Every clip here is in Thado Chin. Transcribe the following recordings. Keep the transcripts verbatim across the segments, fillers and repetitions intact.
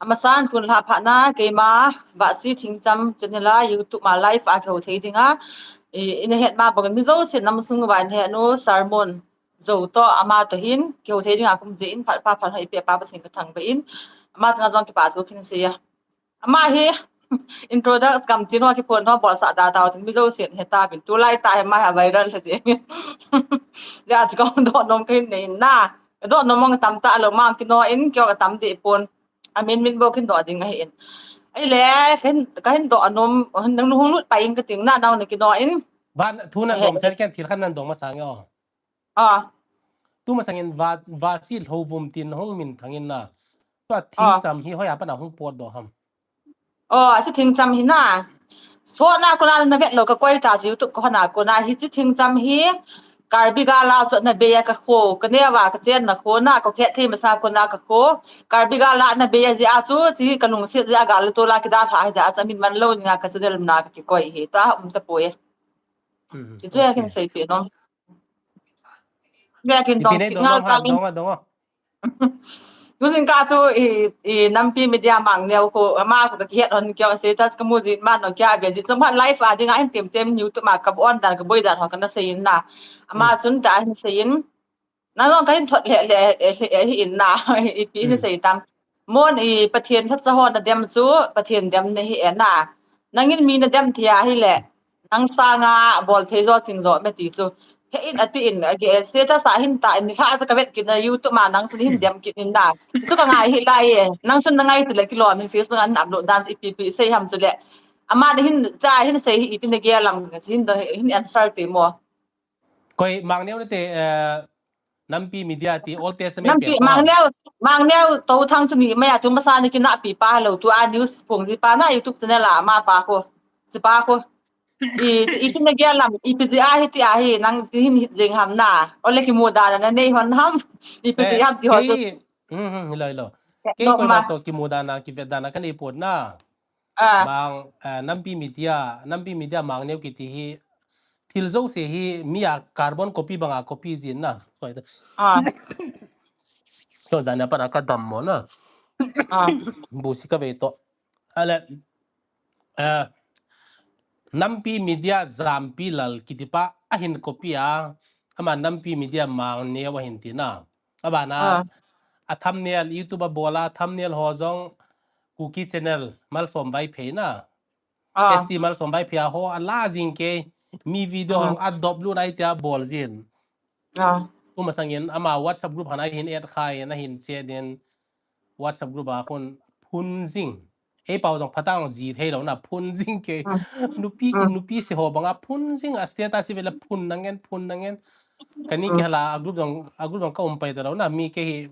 Amasan tun lha phat na keima Vahsi Thingcham channel a YouTube ma live a kihou thei dinga, i, ina het ma bang mi jousen nam sung uva ina het u sermon jou toh ama toh hin kihou thei dinga kum jeh in phat pa phat hoi pe pa Pathen kathangvah in ama chunga jong kipa thu kahin sei a. Ama hi introduce kam chin ho kiphon ho bolsah da tau mi jousen heta bin tulai tah hi ama hi viral lha jeng. Ja chu kadoh nom kahin nei in na. Kadoh nom mong tamtah lou ma kino in kio katam deh pon. Amin min bou kahin doh ding ahi in. Ahile kahin, kahin doh nom, nang hung lut pai in kating na nao na kino in. Ban thu nan dong sen ken thil khat nan dong masang e o. Ah. Tu masangin va, Vahsi Lhouvum tin hung min thangin na. Tua Thingcham hi hoiya pat a hung potdoh ham? Oh, achu Thingcham hi na. Sot na kona na vet lou kakoi ta chu YouTube kahon a kona hiche Thingcham hi Karbi gal a chu na bei a kakho, kaneo a kachenna kho na, kakhet thei masa kona kakho. Karbi gal a na bei a jeh a chu, chu kalungset jeh a gal a tol a kidalha jeh a chu amin man lou dinga ka channel na kakikoi hi. Tua um tapoi. Hmm, hichu okay. Kahin seipeh nom. Ipi nei dong, dong, dong, dong. Tusin ka chu i, i Nampi Media Mangneo ko, ama ko kakihet hon kio status kamu jin man no kia be jin chom khat live a dinga hin tem tem YouTube ma ka on dan ka boi dan ho kana sei in na. Ama chun ta hin sei in. Nang jong kahin thot le, le, le, le, hi in na. Ipi hin sei tam. Mon i Pathen lhacha ho na dem chu, Pathen dem na hi e na. Nangin mi na dem thei ahile. Nang sanga bol thei jo ching jo me ti chu. He in ati in, age, status a hin ta in, lha cha kavet kit na YouTube ma nang chun hin dem kit in na. Chu kangai hi lai e. Nang chun nangai ti le kilom in Facebook an upload dan ipi pi sei ham chu le. Ama na hin cha hin sei hi iti na gel lang, hin do, hin answer ti mo. Koi Mangneo nate, eh, Nampi Media ti Old Testament Nampi pen ko ha. Mangneo, Mangneo Touthang chu ni mai a chu masa ni kinahpi pa lou tu a news phung ji pa na YouTube channel a ama pa ko. Chi pa ko. I, i chu na gel lam, ipi jeh a hiti a hi, nang ti hin hit jeng ham na. Ole kimu dan a na nei hon ham. Ipi jeh ham ti ho chu. Hmm, hmm, hilo, hilo. Kei koima toh kimu dan a, kivet dan a kanei pon na. Ah. Mang, eh, Nampi Media, Nampi Media Mangneo kiti hi, thil jouse hi, mi a carbon copy banga copy jin na. Koi ta. Ah. Koi jan a pat a kadam mo na. Ah. Busi kavei toh. Ale, eh, Nampi Media Jampilal kiti pa ahin copy a, ama Nampi Media Mangneo ahin ti na. Abana, a thumbnail, YouTube a bol a thumbnail ho jong Kuki channel, Malsom Vaiphei na. Ah. S T Malsom Vaiphei a ho ala jing kei, mi video hong a dop lut nai tia bol jin. Ah. Tu masangin ama WhatsApp group hana hin add kha in, ahin che din WhatsApp group a khun phun jing. Ei pau jong phatang ji thei lou na phun jing kei. Ah. Nupi ki, ah, nupi se ho banga phun jing a status ve le phun nangen, phun nangen. Kani ke hala a group jong, a group jong ka um pai ta lou na mi kei hi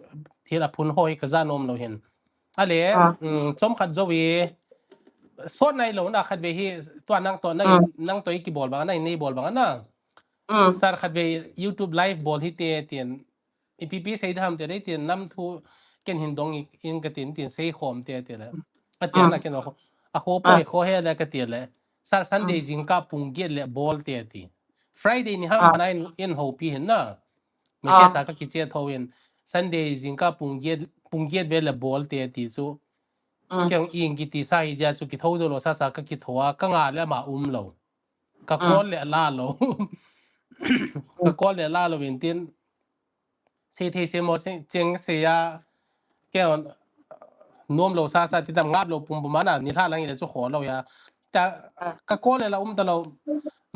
thil a phun ho hi ka ja nom lou hin. Ale, ah, um, chom khat jo ve. Sot nai lou na khat ve hi tua nang toh, nang, ah, nang toh i kibol banga, nang nei bol banga na. Ah. Sar khat ve YouTube live bol hi te tin. Ipi pi sei dam te dei tin nam thu ken hin dong in ka tin tin sei khom te te le. A ti, ah, na ken a kho, a kho poi, ah, kho he le ka ti le. Sar Sunday, ah, jingkah pung get le bol te ti. Friday ni ham, ah, kana in, in ho pi hin na. Message, ah, a ka kiche tho in. Sunday jingkah pung get, pung get ve le bol te ti chu. Ah. Keng ing kiti sa hi jia chu kitho do lou sa sa ka kitho a ka nga le ama um lou. Ka, ah, call le la lou. Ka call le la lou in tin. Sei thei sei mo sei, cheng sei a, kei nom lou sa sa ti tam ngap lou pum pum ana, ni lha lang ile chu kho lou ya. Ta, ah, ka call le la um ta lou.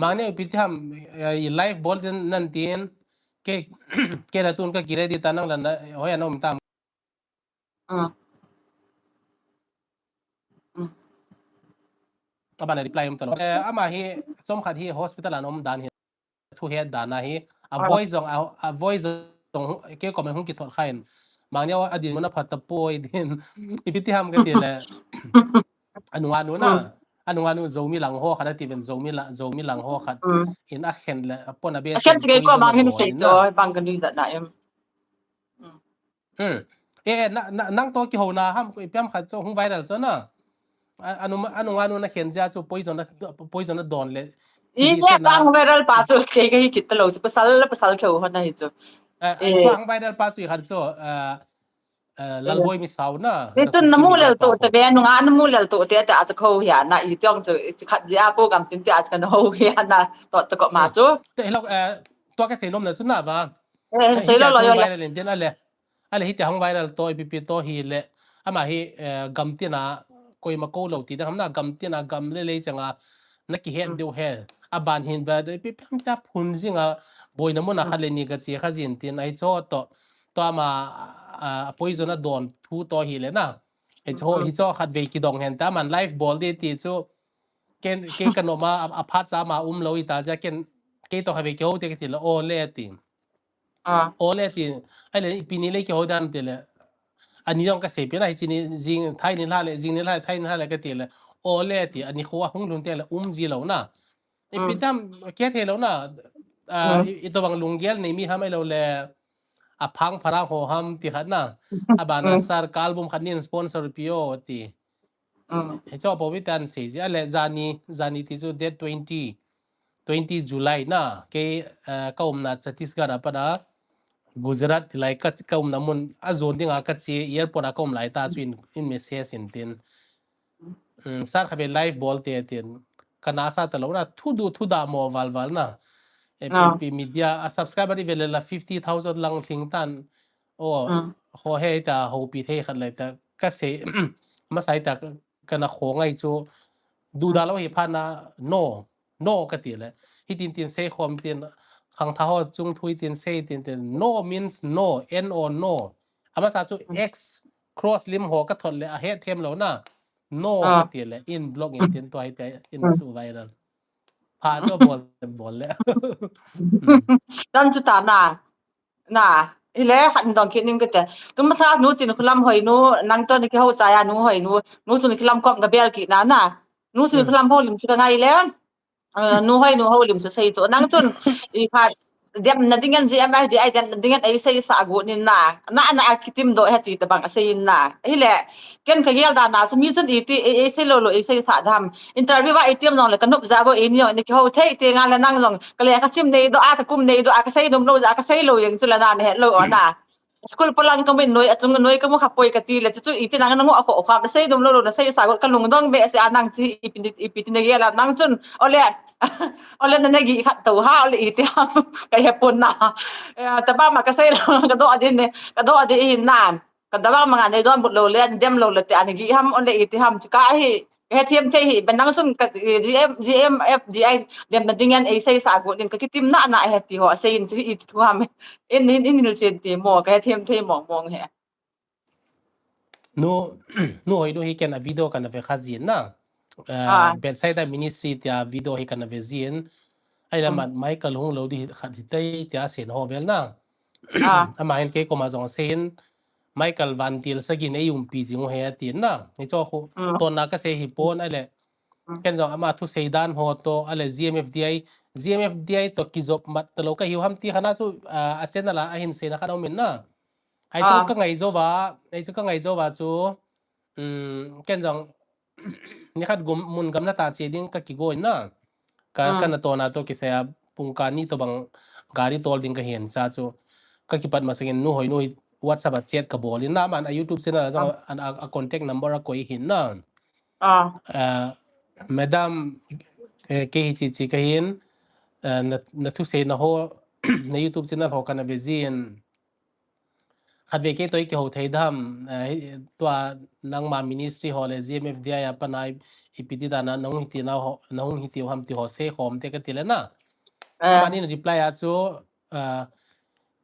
Mangneo ipi ti ham, eh, i live bol tin nan tin. Kei, kei la tun ka ki ready ta nang la na, hoiya na um tam. Ah. Mm. Abana reply um ta lou. Eh, ama hi, chom khat hi hospital a um dan hi. Thu het dan a hi. A, ah, voice jong, a, a voice jong, kei comment hung kithot kha in. Mangneo a dinmun apha tapoi din. Ipi ti ham ka ti le. Anunga nu na. Mm. Anunga nu Zomi lang ho khat ati ven Zomi la, Zomi lang ho khat. Mm. In a khen le, a pon a be a khen sen ti kei ko mang hin sei cho, bang ka ni da na em. Mm. Hmm. Eh, eh, na, na, nang toh kihou na ham, ko ipi ham khat chu hung viral chu na. A, anu, anu, anu na khen jia chu poison na, poison na don le. I, ti le na. Tang viral pa chu kei, kei kit ta lou chu pasal, pasal keu hon na hi chu. Eh, eh, eh, tu hung viral pa chu i khat chu, eh, Eh, Lalboi mi sao na. Ni chun na mu lel to te ve, nunga na mu lel to te, te a chu ko hia na, i tiong chu, i khat jia ko gam tin te a chu ka na ho hia na, to, to ko ma chu. Te hilou, eh, to ka sei nom na chu na va. Eh, sei lo lo yo le. Viral in tin a le. A le hi te hang viral to, ipi pi to hi le. Ama hi, eh, gam tin a, koima ko lo ti da ham na, gam tin a, gam le le chang a, na ki het deu he. A ban hin va, ipi pi ham ta phun jing a, boina mun a khat le ni ka chi kha jin tin, ai cho to. To ama, a, poison a don thu to hi le na. Hi cho, hi cho khat vei kidong hen ta man live bol de ti chu. Ken, kei ka nom a, a, a phat cha ma um lo i ta ja ken, kei to khat vei kihou te ka ti le, o le ti. O le ti. Ai le, ipi ni le kihou dan ti le. Ani jong ka sei pi na hi chi ni jing thai ni la le, jing ni la, thai ni la le ka ti le. O le ti, ani kho a hung lhun te le, um ji lo na. Ipi tam, kia thei lo na, a, i, i to bang lunggel nei mi ham ai lo le, a phang pharang ho ham ti khat na, a ban a sar kal bum khat nin sponsor pi o ti. Hi cho po vi tan sei ji, a le jani, jani ti chu date twenty, twenty July na, kei, eh, ka umna Chhattisgarh a pat a, Gujarat ti lai ka, ka umna mun, a zon ding a ka chi, airport a ka um lai ta chu in, in message in tin. Um, sar kha ve live bol te tin. Ka na sa ta lo na, thu du, thu da mo val val na. E pi, pi media, a subscriber i ve le la fifty thousand lang thing tan. O, ho he ta, ho pi thei khat le ta. Ka sei, ma sai ta, ka na kho ngai chu. Du da lo hi pha na, no, no ka ti le. Hi tin tin sei khom tin, khang tha ho chung thui tin sei tin tin. No means no, N O no. Ama sa chu X cross lim ho ka thot le a het them lo na. No ka ti le in block in tin to ai te in su viral. Pha chu bol bol le. Tan chu ta na. Na, hi le khat dong kit ning ka te. Tu ma sa nu Chinkholam hoi nu, nang to ni ki ho cha ya nu hoi nu, nu Chinkholam kom ka bel kit na na. Nu Chinkholam ho lim chu ka ngai le. Aa, nu hoi nu ho lim chu sei chu. Nang chun, i kha, dem na ding en G M F D I dem na ding en ei sei sa gu nin na. Na, na a kitim do he ti ta bang a sei in na. Hi le, ken ka gel da na chu mi chun i ti, ei, ei sei lo lo, ei sei sa dam. Interview va ei tiam nong le ka nup ja bo ei ni ong ni ki ho thei te nga le nang jong. Ka le ka sim nei do a, ka kum nei do a, ka sei dum lo ja, ka sei lo jeng chu la na ne he lo o na. School palang ka min noi achung noi ka mu kha poi ka ti le chu chu i ti nang na ngo a kho kha na sei dum lo lo na sei sa ka lungdong be se a nang chi i pi i pi ti na gel a nang chun ole ole na na gi khat to ha ole i ti ham ka he pon na ta ba ma ka sei lo ka do a din ne ka do a di hin na ka da ba ma nga nei don but lo le an dem lo le te an gi ham ole i ti ham chu ka hi Ka hethem thei hi, ben nang chun ka, eh, G M, G M F D I, dem na ding en ei sei sa gu nin ka kitim na na he ti ho, sei in chu i thu ham. In, in, in hil chen ti mo, ka hethem thei mong mong he. Nu, nu hoi nu hi ken a video kan ve kha jin na. Eh, Bethsaida Ministry tia video hi kan ve jin. Ai la man Michael hung lo di khat hi tei tia sen ho vel na. Ama hin kei koma jong sen. Michael Vantil Sagi nei umpi jing u he atin na. Ni cho khu, tonna ka sei hi pon a le. Ken jong ama thusei dan ho to, a le G M F D I, G M F D I to kijop mat ta lo ka hiu ham ti kha na chu, a, a channel a, a hin sei na kha na um in na. Ai chu ka ngai jo va, ai chu ka ngai jo va chu, um, ken jong, ni khat gum, mun gam na ta che ding ka kigo in na. Ka, ka na to na to kisei a pung ka ni to bang gari tol ding ka hin cha chu. Ka kipat ma sangin nu hoi nu hi WhatsApp a chat ka bol in na man a YouTube channel a jong a, a, a contact number a koi hin na. Ah, madam, eh, kei hi chi chi ka hin, eh, na, na thusei na ho, na YouTube channel ho ka na ve jin. Khat ve kei to i kihou thei dam, eh, tua nangma ministry ho le G M F D I a pana i, ipi ti dan a nahung hiti na ho, nahung hiti u ham ti ho sei khom te ka ti le na. Amani na reply a chu, eh,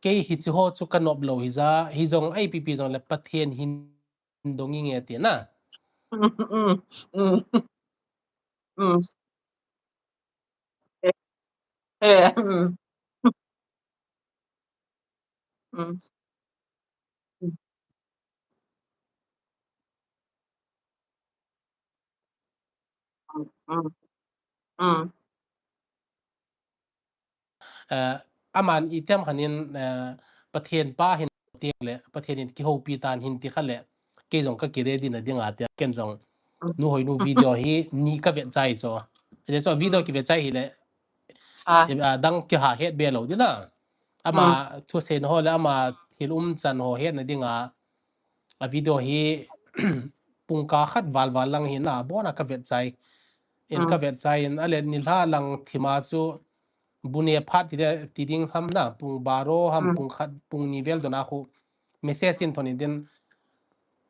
kei hi chi ho chu ka nop lo hi ja, hi jong a ipi pi jong le Pathen hin dong i nge ti na. Eh, aman i tem khan in, eh, Pathen pa hin ti le, Pathen in kihoupi tan hin ti kha le, kei jong ka ki ready na ding a tia, ken jong nu hoi nu video hi ni ka vet chai cho. Ati cho video ki vet chai hi le, eh, dang ki ha het be lo di na. Ama thusei na ho le, ama thil um chan ho het na ding a, a video hi pung kah khat val val lang hi na, abon a ka vet chai. In ka vet chai in, ale nilhah lang thim a chu bu ne phat ti, ti ding ham na, pung baro ham, pung khat, pung ni vel don a khu message in thon in tin,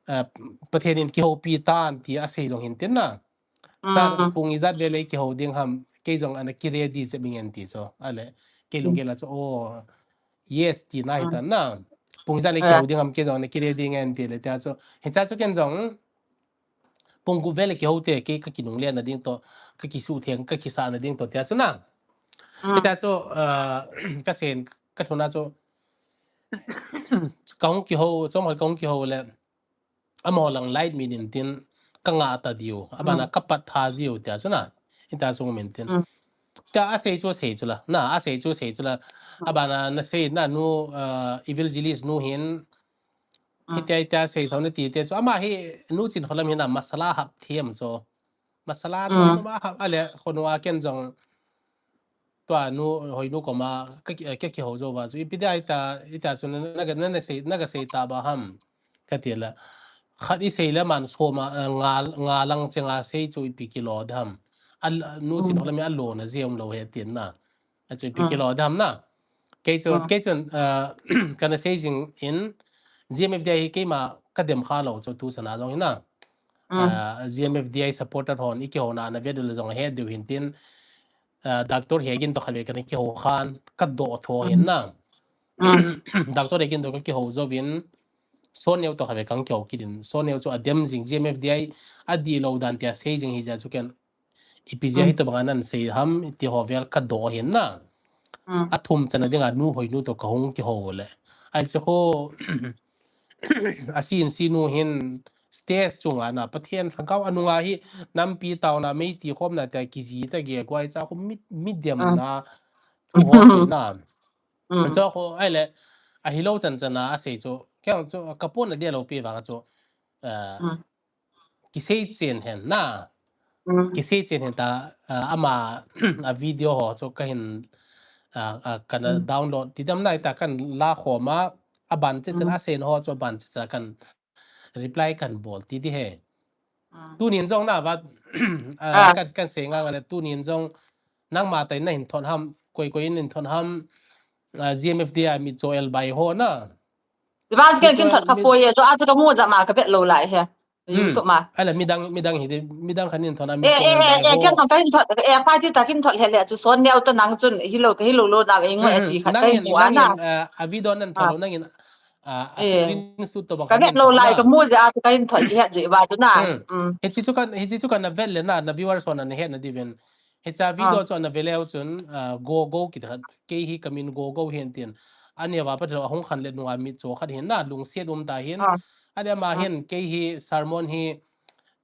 eh, Pathen in kihoupi tan ti a sei jong hin tin na. Sir, pung ijat vel a kihou ding ham, kei jong ana ki ready jep ing e ti chu. Ale, kei lunggel a chu, oh, yes, ti na hi tan na. Pung ijat le kihou ding ham, kei jong ana ki ready ing e ti le tia chu. Hicha chu ken jong, pung gup vel a kihou te, kei ka kinungle na ding toh, ka kisuhtheng, ka kisah na ding toh, tia chu na. Tia chu, ah, ka sen, ka lhun a chu, ka hung kihou, chomkhat ka hung kihou le, amaho lang light min in tin ka ngah ta diu, abana ka pat tha jiu tia chu na, hitia chu min tin. Tia a sei chu sei chu la, na, a sei chu sei chu la, abana na sei na nu, ah, evangelist nu hin, hitia, hitia sei chu na ti te chu, ama hi nu Chinkholam hin a masala hap thiam chu. Masala nom nom a hap, ale, khonung a ken jong, tua nu, Hoinu koma, ka ki, ka kihou jou va chu, ipi dia ita, ita chu na, na, na, na sei, na ka sei ta ba ham, ka ti la. Khat i sei le man soma, eh, nga, nga lang chenga sei chu ipi kilo dam. Al, nu Chinkholam a lo na jeh um lou he tin na. A chu ipi kilo dam na. Kei chu, kei chun, ah, kana sei jing in, G M F D I hi keima ka dem kha lou chu tu sana jong hi na. Ah, G M F D I supporter hon i kihou na na vet u le jong he diu hin tin, ah, Doctor Hegin toh khat ve kana kihou khan ka doh tho hin na. Doctor Hegin toh ka kihou jou vin, Sonneo toh khat ve kang kihou kit in, Sonneo chu a dem jing, G M F D I a dih lou dan tia sei jing hi jeh chu ken ipi jeh a hitobang a nan sei ham, ti ho vel ka doh hin na. A thum chan a ding a nu Hoinu toh ka hung kihou le. Ai chu ho, a sin si nu hin stage chung a na, Pathen lhangkao a nung a hi nampi taona mei ti khom na tia kiji ta ge guai cha khu mi, mi dem na, thu ho sei na. Cho khu ai le, a hilou chan chan a a sei chu, kei chu ka pon na dia lou pi vang chu, ah, kisei chen hen na. Kisei chen hen ta, ah, ama, a video ho chu ka hin, ah, ah, kana download ti dam nai ta kan la khom a, a ban che chen a sei ho chu a ban che chen kan reply kan bol ti di he. Tunin jong na va, ah, kan, kan sei ngang le tunin jong nangma tai na hin thon ham, koi koi in hin thon ham, ah, G M F D I a mi cho el bai ho na. Ti ba ken kin thot kha poi e, to a chu ka mu ja ma ka vet lou lai he. YouTube ma. Ala midang, midang hi di, midang khan in thon a mi eh, cho eh, el eh, bai eh, ho. Ken ka hin thot, eh, pa ti ta kin thot he le chu Sonneo to nang chun hilou ka hilou lou na e ngo e ti khat ka hin mu a na. Ah, a video nan thot lou nangin, ah, a screenshot to ba ka vet lou lai ka mu ja a chu ka hin thot he ji ba chu na. Hichi chu kan, hichi chu kan na vet le na, na viewers hon na he na di ven. Hicha video chu ana ve leu chun, ah, Gogo kiti khat, kei hi ka min Gogo hin tin. Ani va pa a hung khan le nunga mitcho khat hin na, lungset um ta hin. Ani ama hin kei hi sermon hi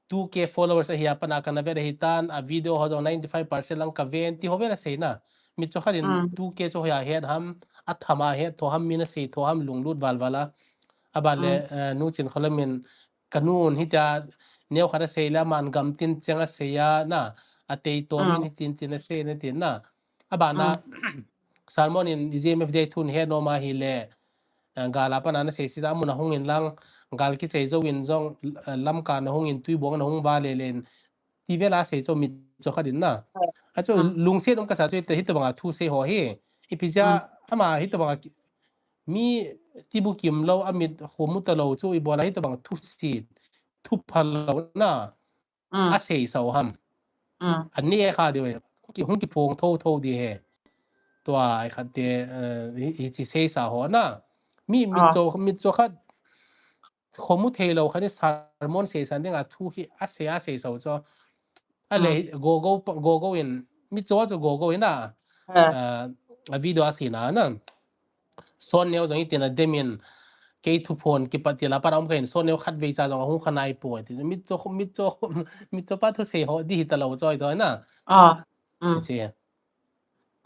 two K followers ahi a pat a kana vet ahi tan, a video ho jong ninety five percent lang ka ven ti ho ven a sei na. Mitcho khat in two K chu hoiya het ham, a tham a het tho ham, min a sei tho ham, lunglut val val a. A ban le, eh, nu Chinkholam in ka nun hitia neo khat a sei le, aman gam tin cheng a sei a na, a tei to min hitin tin a sei na tin na. A ban a, sermon in G M F D I thu na he nom a hi le, eh, gal a pat a na sei si a mun a hung in lang, gal kichai jou in jong, eh, Lamka na hung in, Tuibuong na hung va le len, ti vel a sei chu mitcho khat in na. A chu lungset um ka sa chu hita, hitobang a thu sei ho hi. Ipi jeh a ama hitobang a ki, mi tibu kim lou, a mit khomu ta lou chu ibol a hitobang thu si, thu phal lou na. A sei sa u ham. Ani e kha di ve. Ki hung kiphong tho tho di he. Tua ai khat te, eh, hi, hichi sei sa ho na. Mi, mitcho, mitcho khat khomu thei lou khat in sermon sei san ding a thu hi a sei a sei sa u chu. A le Gogo, Gogo in, mitcho chu Gogo in a, ah, a video a sei na na. Sonneo jong itin a dem in, kei thuphon kipat til a pat a um ka hin, Sonneo khat vei cha jong a hung kha nai poi ti. Mitcho, mitcho, mitcho pa thu sei ho di hita lou choi to na. Ah. Che.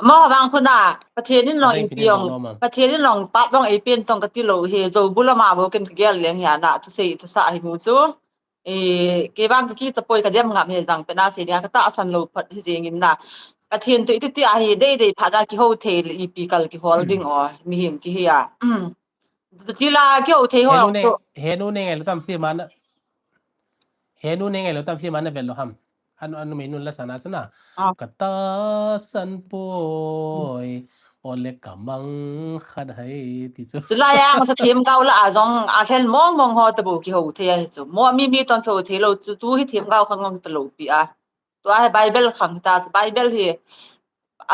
Mo vang khu na, Pathen in long ipi ong, Pathen in long pat bang ei pen tong ka ti lou he, jo bula ma bo ken ka gel leng hi a na, thusei thusah hi mu chu. Eh, kei vang ka kicha poi ka dem ngam he jang pen a sei dia ka tahsan lou phat hi jeng in na. Pathen toh iti ti a hi dei dei phat a kihou thei le ipi kal kihol ding o, mihem kihi a. Chila kihou thei ho. Henu ne, chu. Henu ne ngailou tam film a na. Henu ne ngailou tam film a na vet lou ham. Anu, anu mei nun la sana chu na. Ah. Ka tahsan poi. Ole ka mang khat hai ti chu. Chulai a masa themgao la a jong a lhen mong mong ho tabou kihou thei ahi chu. Mo mi mi tong kihou thei lou chu, tu hi themgao khang ngong talou pi a. Tua hi Bible khang ta, Bible hi.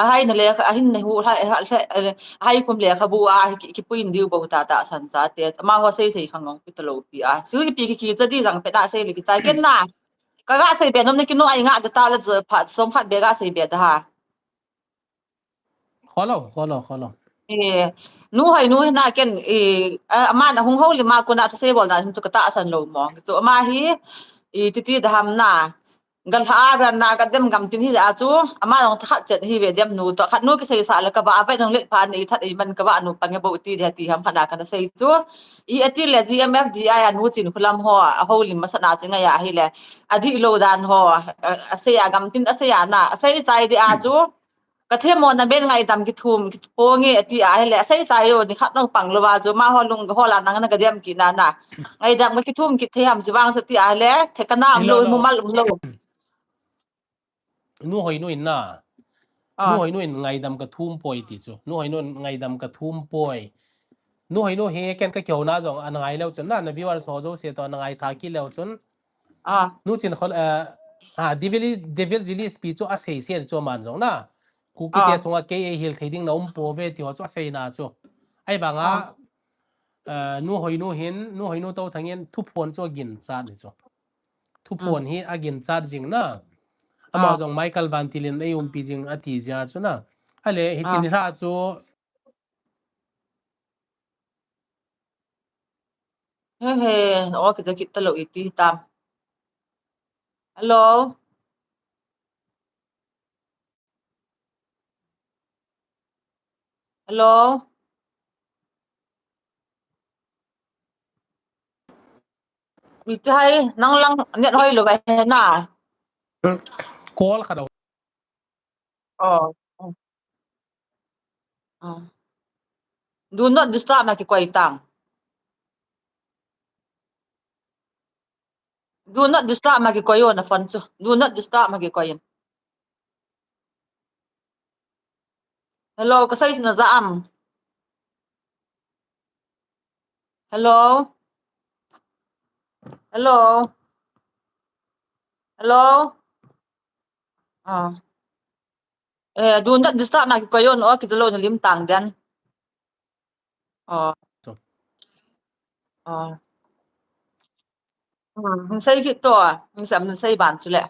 Ahai na lekha, ahin na hu, hai, hai, hai, hai kum lekhabu a, hi ki, kipui in diu bou ta tahsan cha te. Ama ho sei sei khang ngong pi talou pi a. Su hi pi ki ki cha di jang pe na sei le ki cha ken na. Ka ga sei be nom ne ki no ai nga da ta la chu pha som khat be ga sei be da ha. Kholo, kholo, kholo. Eh, nu hai nu hi na ken, eh, a, ama na hung ho li ma ko na thusei bol dan chu ka tahsan lou mo. Chu ama hi, eh, titi da ham na. Gal ha a na ka dem gam tin hi a chu, ama nong tha khat chet hi ve dem nu to. Khat nu ki sei sa la ka ba, a ve nong let pha ni that i man ka ba nu pa nge bo ti de ti ham khat na ka na sei chu. I a ti le G M F D I a nu chin khulam ho, a ho lim masa na chi ngai a hi le. A di lou dan ho, a, a sei a gam tin a sei a na, a sei chai di a chu. Ka themmo na ben ngaidam kithum, kipo nge ati a hile, asei chai o, ni khat nong pang lou va chu, ma ho lung ka hol a nang na ka dem kit na na. Ngaidam ka kithum kit thei ham chu vang chu ti a hile, the ka na um lou, mu mal um lou. Nu Hoinu in na. Ah. Nu Hoinu in ngaidam ka thum poi ti chu. Nu Hoinu in ngaidam ka thum poi. Nu Hoinu hi ken ka kihou na jong, ana ngai leu chun na, na viewers ho jouse to ana ngai tha kit leu chun. Ah. Nu chin khol, eh, ah, Devil, Devil Gillespie chu asei se chu aman jong na. Kuki te sunga kei ei hil thei ding na um poi ve ti ho chu asei na chu. Ahivanga, eh, Nu Hoinu hin, Nu Hoinu Touthang in thuphon chu agin chat ni chu. Thuphon hi agin chat jing na. Ama jong Michael Vantil in ei umpi jing ati jia chu na. Ale, hiche ni lha chu He, he, na o kija kit talou iti tam. Hello? Hello? Iti hai, nang lang net hoi lou vai he na. Call khat. Oh. Oh. Do not disturb ma kikoi tang. Do not disturb ma kikoi o na phone chu. Do not disturb ma kikoi in. Hello, kasei na ja am. Hello? Hello? Hello? Ah. Eh, do not disturb na kikoi o na o kija lou na lim tang den. Oh. Oh. Hmm, hin sei kit to, hin sei, hin sei ban chu le.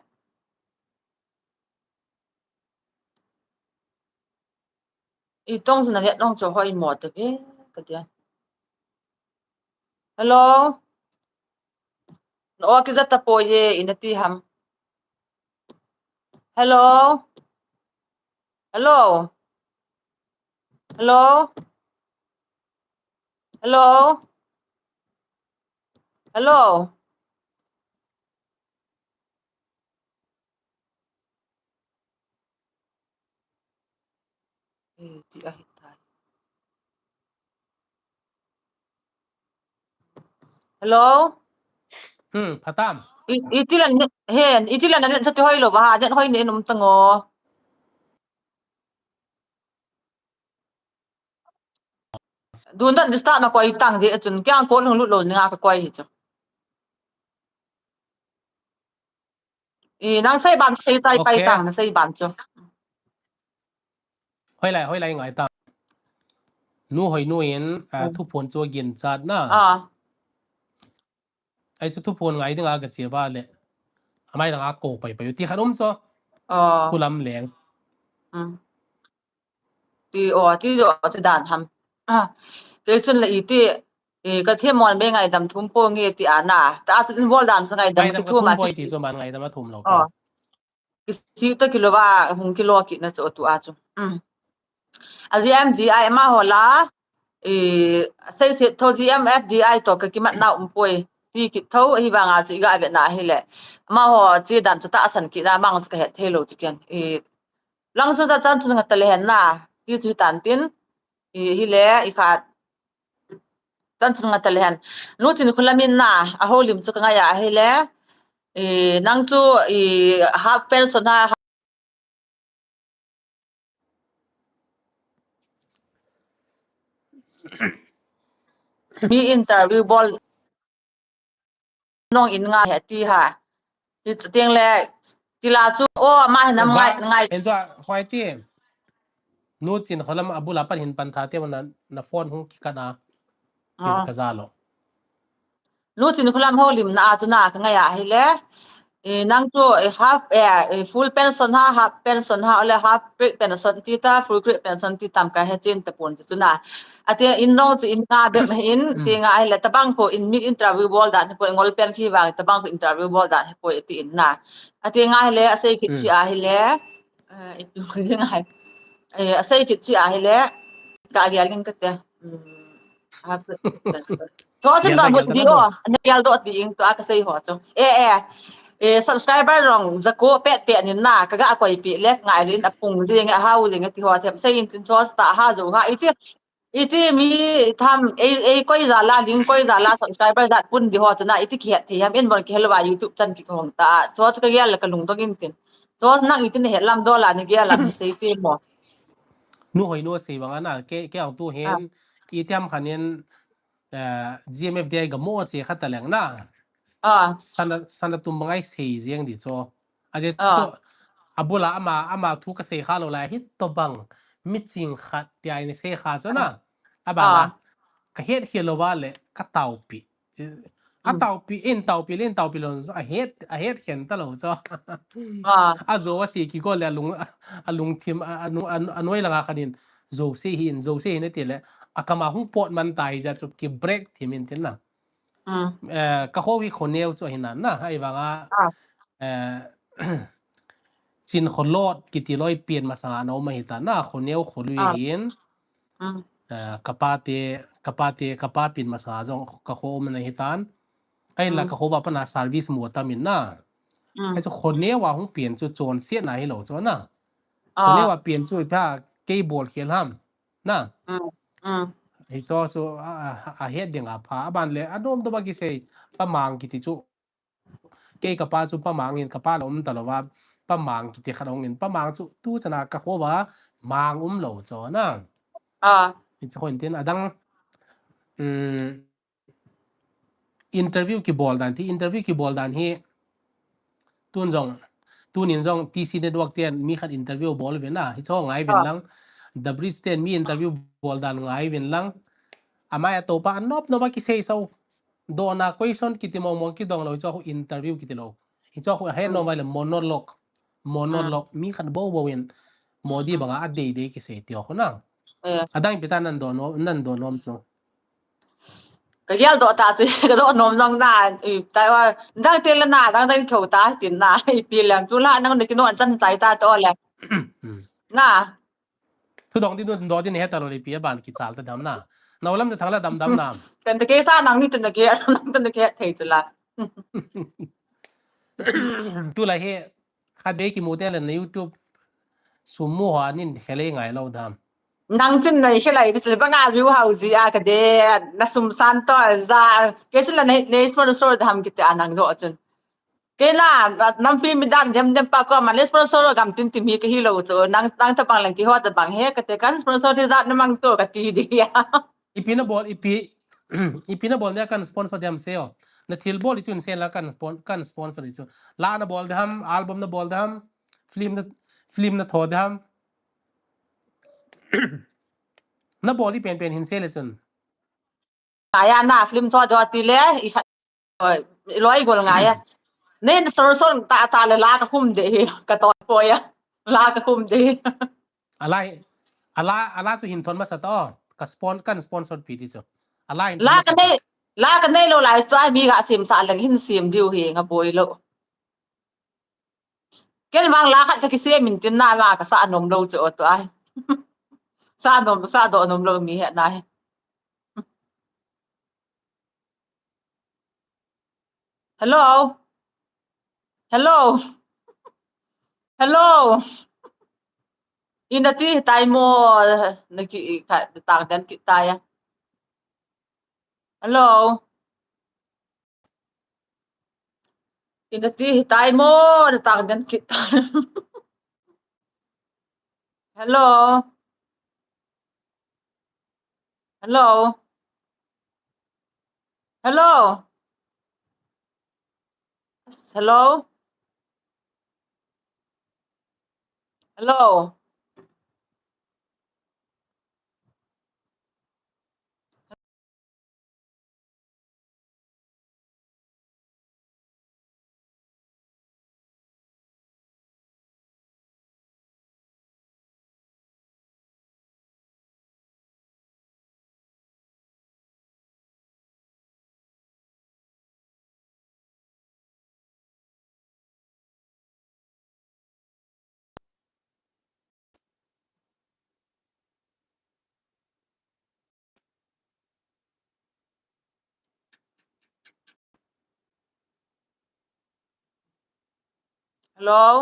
Itong chu na net nong chu hoi mo ta ve ka dia. Hello? Na o kija ta poi e, ina ti ham. Hello? Hello? Hello? Hello? Hello? Eh, ti ahi tai. Hello? Hmm, phatam. I, iti la net, he, iti la net sa ti hoi lou va, net hoi ne num tango. Do not disturb na koi tang je chun, kya call hung lut lou ni nga ka koi hi chu. I, nang sei ban, sei tai pai tang, na sei ban chu. Hoilai, hoilai ngai tang. Nu Hoinu in, ah, thuphon chu agin chat na. Ah. Ai chu thuphon ngai dinga ka che va le. Amai dang a ko pai pai ti khat um chu. Ah. Kulam leng. Hmm. Ti o, ti o, ti dan ham. Ah, kei chun la iti, eh, ka themmo na be ngaidam thum poi nge ti ana. Ta chu bol dan sa ngaidam ki thum a ki. Ti chu man ngaidam a thum lou. Oh. Kisi to kilo va, hung kilo kit na chu tu a chu. Mm. A G M D I ma ho la, eh, sei se tho G M F D I to ka kimat na um poi. Ti kit tho, hi vang a chu i ga ve na hi le. Ma ho chi dan chu ta san kit na mang chu ka het thei lou chu ken. Eh, Lang su sa chan chu nga ta le hen na, ti chu tan tin, i, hi le, i khat. Tan chun nga tale hen. Nu Chinkholam in na, a houlim chu ka ngai a ahile. I, nang chu, i, half pension ha, mi interview bol nong in nga he ti ha. Hi tiang le, tila chu, o, ama hi nam ngai, ngai. En chu a, hoi ti. Nu Chinkholam a bula pan hin pan tha te na, na phone hung kikat a. Ti ka ja lo. Nu Chinkholam houlim na a chu na ka ngai a ahile. I, nang chu, i, half, eh, i, full pension ha, half pension ha, ole half break pension ti ta, full break pension ti tam ka he chen ta pon chu na. Ati in nong chu in nga bep ma hin, ti nga ahile, tabang ko in mi interview bol dan he poi, ngol pen khi vang, tabang ko interview bol dan he poi ti in na. Ati nga ahile, asei kit chi ahile, eh, i, nga hai. Eh, asei kit chi ahile, ka agia ling ka te. Hmm. Cho chun ka mut di o, na gel do ti ing to a ka sei ho chu. Eh, eh. Eh, subscriber rong jako pet pet nin na, ka ga koi pi left ngai lin a pung jing a hau jing a ti ho them sei in chun cho ta ha jo ha iti, iti mi tham, ei, ei koi ja la, ling koi ja la, subscriber ja pun di ho chu na, iti ki het thei ham in bon ki helwa YouTube chan ki hong ta. Cho chu ka gel la ka lungdong in tin. Cho nang iti na het lam do la ni gel lam sei ti mo. Nu hoi nu sei bang ana, ke, ke ang tu hen, iti ham khan in, eh, G M F D I ga mo che kha ta leng na. Ah. Sana, sana tum bangai sei jeng di cho. A je cho, a bula ama, ama thu ka sei kha lo lai hit to bang. Mi ching khat ti ai ni sei kha cho na. A ba na. Ka het hi lo ba le, ka tau pi. A tau pi, in tau pi, le in tau pi lo, a het, a het khen ta lo cho. A jo a si ki ko le a lung, a lung thim, a, a, a, a noi langa khan in. Jo sei hi in, jo sei hi na ti le. A kama hung pot man ta hi ja chu ki break thim in tin na. Eh, ka ho hi Khoneu chu hi na na, ai vanga, eh, Chinkholot kiti loi pian masanga na um ahi ta na, Khoneu Kholui hin, eh, ka pa te, ka pa te, ka pa pian masanga jong ka ho um na hi tan. Ai la ka ho va pana service mu tam in na. Ai chu Khoneu a hung pian chu chon siat na hi lo chu na. Khoneu a pian chu pa kei bol khel ham. Na. Hi cho chu a, a, a het ding a pha. A ban le, a nom to ba ki sei, pa mang kiti chu. Kei ka pa chu pa mang in ka pa la um ta lo va, pa mang kiti khat ong in, pa mang chu tu chana ka ho va, mang um lo cho na. Hi cho hin tin a dang, um, interview ki bol dan ti, interview ki bol dan hi, tun jong, tunin jong T C Network ten mi khat interview bol uvin a, hi cho ngai vin lang, The Bridge ten mi interview bol dan ngai vin lang, amai a to pa a nop nop a ki sei so, do na question kiti mong mong ki dong lo, hi cho khu interview kiti lo, hi cho khu a he no vai le monologue, monologue, mi khat bo bo in, Modi banga a dei dei ki sei ti ho khu na. A dang pi ta nan do no, nan do nom chu. Ka gel do ta chu, ka do nom jong na, i, ta wa, dang te la na, dang dang tho ta, tin na, i pi lem, tu la, nang de ki no an chan chai ta to le. Na. Thu dong din, do din he ta lo le pi a ban ki chal ta dam na. Na lam de thang la dam dam na. Kan de ke sa nang ni tin de ke, nang tin de ke thei chu la. Tu la he, kha de ki mu te le na YouTube, sum mu ho nin khelei ngai lo dam. Nang chun nei khelai, ri sil banga view hau ji a ka de, na sum san to ja, ke chun la nei, nei sponsor dam kiti a nang jo chun. Ke na, na, nampi mi dan dem dem pa ko ma le sponsor gam tin ti mi ka hi lo to, nang, nang ta bang leng ki ho ta bang he, ka te kan sponsor ti ja na mang to ka ti di ya. Ipi na bol, ipi, ipi na bol ne kan sponsor dem se o. Na thil bol i chun se la kan spon-, kan sponsor i chu. La na bol dam, album na bol dam, film na, film na tho dam. Na bol i pen pen hin se le chun. Aya na film tho do ti le, i kha, oi, i loi gol nga ya. Nei sponsor ta ta le la ka hum de hi, ka to po ya. La ka hum de. Alai, ala, ala chu hin thon masa to. Ka spon-, kan sponsor pi ti chu. Ala hin thon masa to. La ka nei, la ka nei lo lai chu ai mi ga sim sa leng hin sim diu hi nga boi lo. Ken vang la khat cha ki sim min tin na ma ka sa nom lo chu o to ai. Sa nom, sa do nom lo mi he na he. Hello? Hello? Hello? Ina ti tai mo na ki ka tang den ki tai a. Hello. Ina ti hitai mo, na tang den kit ta. Hello. Hello. Hello. Hello. Hello. Hello.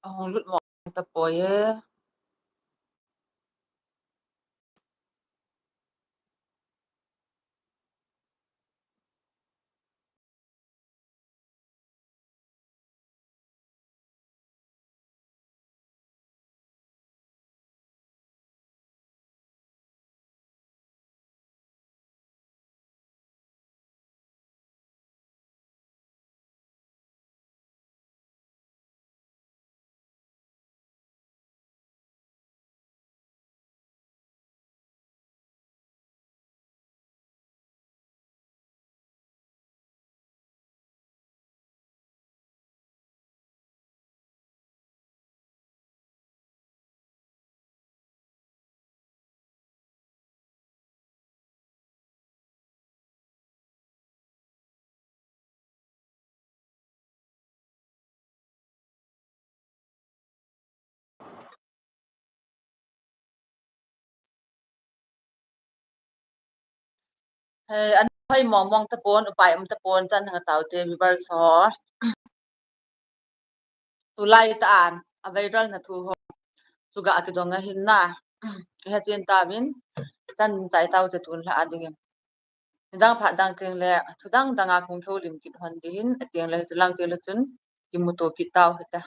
Ahung lut mo tapoi e. Hei, an hoi mong mong tapon, upai um tapon, chan hang tau te, viewers ho. Tulai ta an, a viral na thu ho. Chuga a kidong a hin na. He chin ta vin, chan chai tau te tun la a ding in. Dang pha dang ting le, thu dang dang a kung kho lim kit hon di hin, a ting le, lang ting le chun, kimuto kit tau hita.